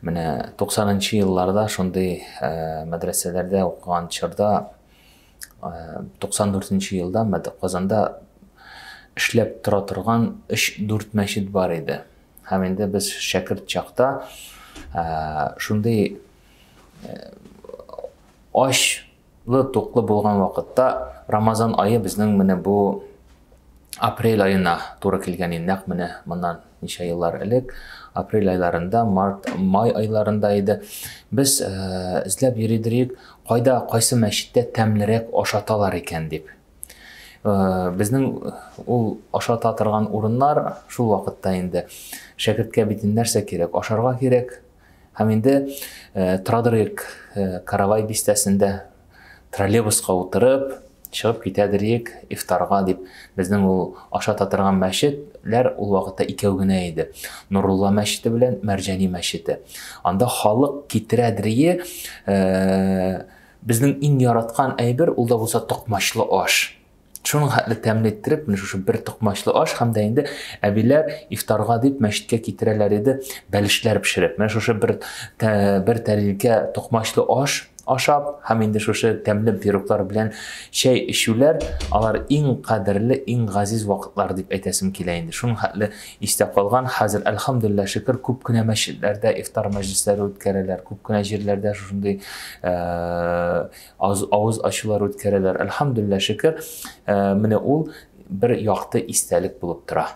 Менә 90 елларда шундый мәдрәсәләрдә укыган чорда 94 елда Казанда эшләп тора торган 3-4 мәчет бар иде. Һәм инде без шәкерт чакта шундый ачлы туклы булган вакытта Рамазан ае безнең менә бу апрель аена туры килгән инде, нәкъ менә моннан ничә еллар элек апрель айларында, март, май айларында иде. Без эзләп йөридек, кайда, кайсы мәчеттә тәмлерәк ашаталар икән дип. Безнең ул ашата торган урыннар шул вакытта инде шәкерткә бит нәрсә кирәк? Ашарга кирәк. Һәм инде торадырык Каравай бистәсендә троллейбуска утырып чыгып китәдерик ифтарга дип. Безнең ул ашата торган мәчетләр ул вакытта икәү генә иде. Нурулла мәчете белән Мәрҗани мәчете. Анда халык китерәдерие безнең иң яраткан әйбер ул да булса токмачлы аш. Шуның хәтле тәмле иттереп, менә шушы бер токмачлы аш һәм дә инде әбиләр ифтарга дип мәчеткә китерәләр иде, бәлешләр пешереп. Менә шушы бер бер тәрилкә токмачлы аш ашап һәм инде шушы тәмле пироглар белән чәй эчүләр, алар иң кадерле, иң газиз вакытлар дип әйтәсем килә инде. Шуның хәтле истә калган. Хәзер, әлхәмдүлилләһ, шөкер, күп кенә мәчетләрдә ифтар мәҗлесләре үткәрәләр, күп кенә җирләрдә шушындый авыз ачулар үткәрәләр. Әлхәмдүлилләһ, шөкер, менә ул бер якты истәлек булып тора.